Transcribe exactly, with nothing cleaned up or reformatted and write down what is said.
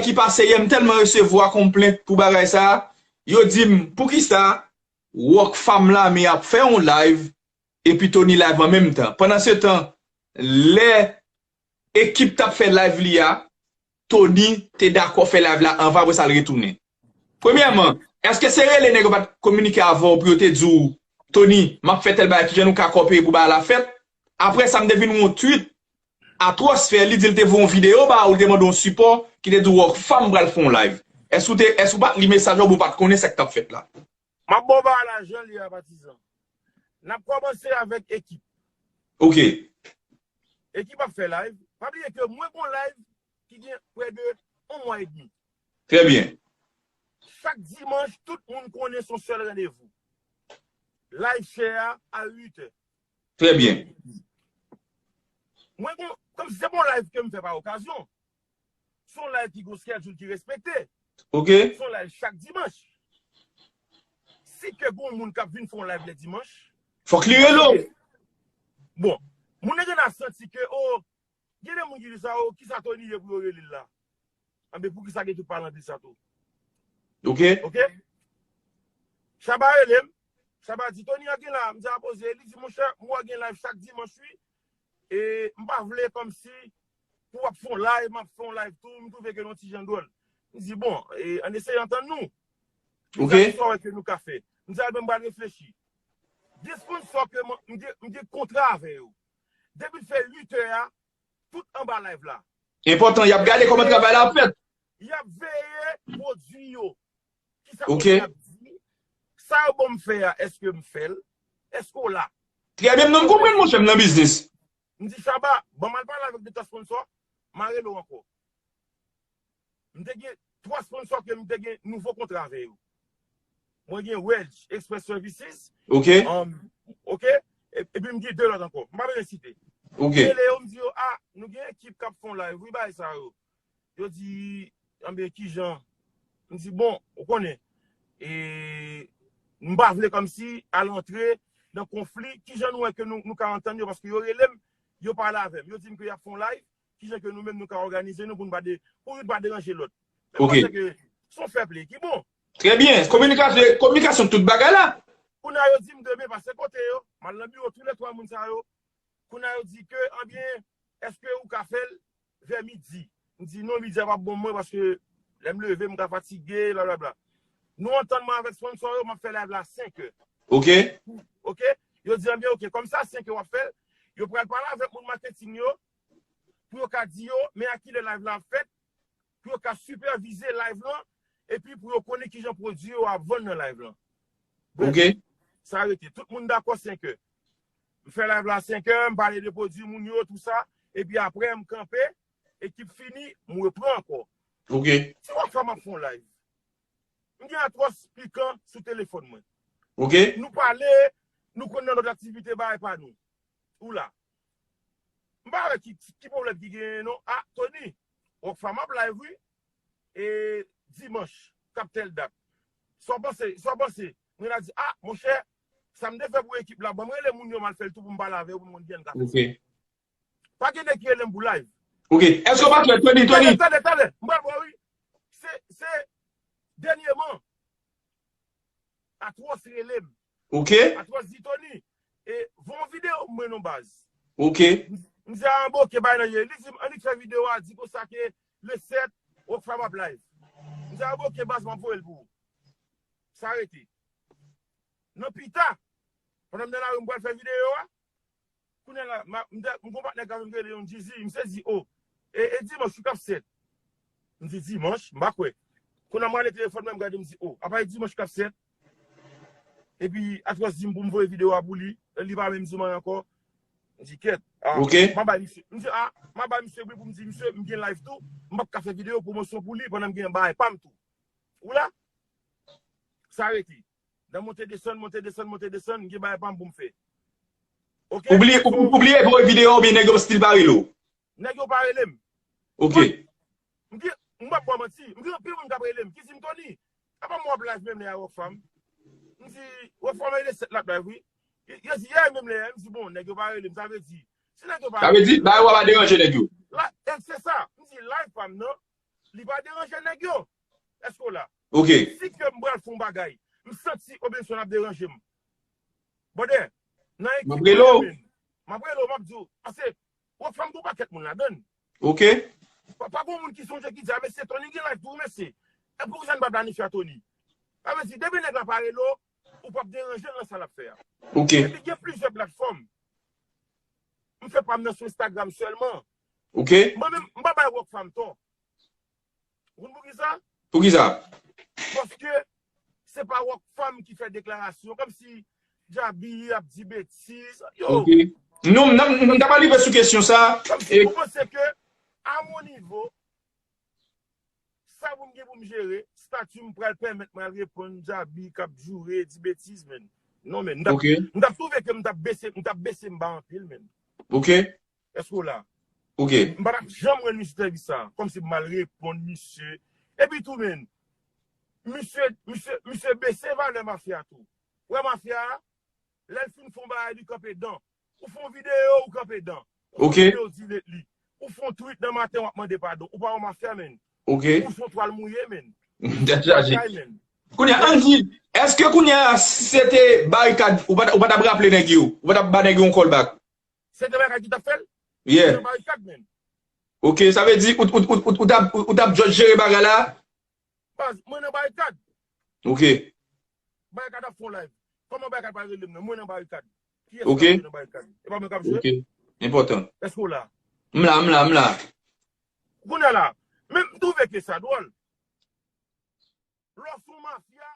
ki pase yè, m tèlman resevwa konplent pou bagay sa a. Yo di m, poukisa Rockfam Lame ap fè yon live epi Tony live an menm tan? Pandansetan, lè ekip t ap fè live li a, Tony te dakò fè live la anvan, apre sa l retounen. Premyèman, èske se rele nèg yo pa t kominike avè w pou yo te di w, Tony, m ap fè tèl bagay, kijan nou ka kowopere pou bagay la fèt? Apre sa, m te vin wè yon tweet Atwòs fè, li di l te voye yon videyo ba ou, li te mande yon sipò, ki te di w Rockfam pral fè yon live. Èske w te, èske w pa t li mesaj la oubyen w pa t konnen sa k t ap fèt la? M ap ba w bagay la jan l ye a, patizan. N ap kòmanse avèk ekip. Ok. Ekip ap fè live. Pa bliye ke mwen gon live ki gen prè de yon mwa edmi. Trè byen. Chak dimanch, tout moun konnen se yon sèl randevou. Live share a, a uit è. Trè byen. Mwen gon, kòm si se bon live ke m fè pa okazyon. Se yon live ki gon schedule ki respekte. Ok. Se yon live chak dimanch. Si ke gon moun k ap vin fè yon live lè dimanch, fòk li rele w. Bon, moun nan gen a santi ke, o, gen de moun ki di sa, o, kisa Tony ye pou yo rele l la? Anben, poukisa gen tout pale anpil sa tou? Ok. Ok? Shabba rele m. Shabba di, Tony, an gen la. M di, a poze. Li di, monchè, m wè gen live chak dimanch, wi. E m pa vle kòmsi pou w ap fè yon live, m ap fè yon live tou, m twouve ke l yon ti jan dwòl. M di, bon, e, ann eseye antann nou. M di, ok, sa w wè ke nou ka fè? M di, a, ben, m pral reflechi. Gen sponsò ke m, m gen, m gen kontra avè yo. Depi l fè uit è a, tout anba live la. Enpòtan, y ap gade kòman travay la ap fèt. Y ap veye pwodui yo. Kisa pwodui y ap di? Sa yo ban m fè a, èske m fè l? Èske w la? Trè byen, m konprann, monchè, m nan biznis. M di, Shabba, ban m al pale avèk de twa sponsò, m a rele w ankò. M te gen twa sponsò ke m te gen nouvo kontra avè yo. Mwen gen Wedge Express Services. Ok. Um, ok. E- Epi m gen de lòt ankò. M pa bezwen site. Ok. M rele yo, m di yo, a, nou gen ekip k ap fè yon live, wi, bagay sa yo. Yo di, anben, kijan? M di, bon, ou konnen, e, m pa vle kòmsi al antre nan konfli, kijan nou wè ke nou, nou ka antann yo, paske yo rele m, yo pale avè m, yo di m ke y ap fè yon live, kijan ke nou menm nou ka òganize nou pou nou pa de, pou youn pa deranje lòt. Men m panse ke se yon fair play ki bon. Trè byen. Kominikasyon, kominikasyon tout bagay la. Kounye a yo di m demen pase kote yo, m al nan biwo toulètwa moun sa yo. Kounye a yo di ke, anbyen, èske ou ka fè l vè midi? M di, non, midi a p ap bon mwen paske lè m leve, m ka fatige, blablabla. Nou antann mwen avèk sponsò yo, m ap fè live la senk è. Ok. Ok? Yo di, anbyen, ok, kòm sa senk è w ap fè l, yo pral pale avèk moun maketing yo, pou yo ka di yo, men a kilè live la ap fèt, pou yo ka sipèvize live lan, epi pou yo konnen kijan pwodui yo ap vann nan live lan. Brèf, ok, sa rete. Tout moun dakò senk è. M fè live la senk è, m pale de pwodui moun yo, tou sa, epi apre, m kanpe, ekip fini, m repran ankò. Ok. Si w ap fè m ap fè yon live, m gen Atwòs Pikan sou telefòn mwen. Ok. Nou pale, nou konn nan lòt aktivite bagay pa nou. Ou la. M pa wè ki, ki pwoblèm ki genyen non. A, Tony, Rockfam ap live wi. E dimanch, k ap tèl dat. Sa w panse? Sa w panse? Mwen la di, a, monchè, sa m te fè pou ekip la, ban m rele moun yo, m al fè l tou pou m pale avè yo, pou m konn kijan n ka fè. Ok. Pa gen nèg ki rele m pou live. Ok. Èske w pa fè Tony, Tony? Tande, tande, tande. M pral ba w wi. Se, se dènyèman, Atwòs rele m. Ok. Atwòs di, Tony, e, voye yon videyo pou mwen non baz. Ok. M, m di, a, bon, ok, bay nan ye. Li di m, annik fè videyo a, di konsa ke le sèt, Rockfam ap live. M di, a, bon, ok, baz, m ap voye l pou ou. Sa rete. Nan pita, pandan m nan lari, m pral fè videyo a, kounye a la, m a- m te- m gon patnè k ap vin rele yon Jeezy, misye di, o, e, e dimanch wi k ap sèt. M di, dimanch? M pa kwè. Kounye a m rale telefòn mwen, m gade, m di, o, apa e dimanch k ap sèt? Epi Atwòs di m pou m voye videyo a pou li, li pa menm di m anyen ankò. M di, kèt, a, ok, m a bay misye. M di, a, m a bay misye bri pou m di, misye, m gen live tou, m p ap ka fè videyo pwomosyon pou li pandan m gen bagay pa m tou. Ou la? Sa rete. Nan monte desann, monte desann, monte desann, m gen bagay pa m pou m fè. Ok? Ou bliye, ou, ou bliye voye videyo oubyen nèg yo still pa rele w? Nèg yo pa rele m. Ok. Mwen, m gen, m p ap ba w manti, m gen anpil moun k ap rele m, ki di m, Tony, apa m w ap live menm lè a Rockfam? M di, Rockfam e le sèt l ap live wi. Yo, yo di, yè menm lè a, m di, bon, nèg yo pa rele m, sa vle di, si nèg yo pa rele m, sa vle di, bagay w ap deranje nèg yo. La, e se sa, m di, live pa m nan, li pa deranje nèg yo. Èske w la? Ok. Si ke m pral fè yon bagay, m santi Robinson ap deranje m. Brother, nan ekip mwen, men, m ap rele w, m ap di w, pase, Rockfam gon pakèt moun ladan l. Ok. Pa, pa gon moun ki sonje ki di, a, mesye, Tony gen live tou, mesye. E poukisa n pa planifye a Tony? Sa vle di, depi nèg la pa rele w, ou p ap deranje l nan sa l ap fè a. Ok. Epi gen plizyè platfòm. M fè pa m nan sou Instagram sèlman. Ok. Mwen menm, m pa bay Rockfam tò. Ou konn poukisa? Poukisa? Paske se pa Rockfam ki fè deklarasyon, kòmsi Djaby ap di betiz. Yo. Ok. Non, m, m, m ta pral rive sou kesyon sa. Kòmsi e ou panse ke, a mon nivo, sa pou m gen pou m jere, stati m pral pèmèt mwen al reponn Djaby k ap joure, di betiz, men. Non, men. M t ap, ok, m t ap twouve ke m t ap bese, m t ap bese m ba anpil, men. Ok. Èske w la? Ok. M pa t ap janm rann misye sèvis sa. Kòmsi m al reponn misye. Epi tou, men, misye, misye, misye bese valè mafya tou. Wè mafya a, lè l fin fè yon bagay, li kanpe dan. Ou fè yon videyo, ou kanpe dan. Ou fè yon videyo, delete li. Ou fè yon tweet nan maten, w ap mande padon. Ou pa yon mafya, men. Ok. Ou se yon twal mouye, men. Tèt chaje. Bagay, men. Kounye a, ann di, èske kounye a, si se te Barikad, ou pa t, ou pa t ap raple nèg yo? Ou pa t ap ba nèg yo yon callback? Se te Barikad ki t ap fè l? Yeah. Se te Barikad, men. Ok, sa vle di, ou, ou, ou, ou, ou t ap, ou, ou t ap just jere bagay la? Baz, mwen nan Barikad. Ok. Barikad ap fè yon live. Kòman Barikad pa rele m nan? Mwen nan Barikad. Kiyès ki ap jwe nan Barikad? E pa mwen k ap jwe? Ok. Enpòtan. Èske w la? M la, m la, m la. Kounye a la, men m twouve ke sa dwòl. Lè w se yon mafya,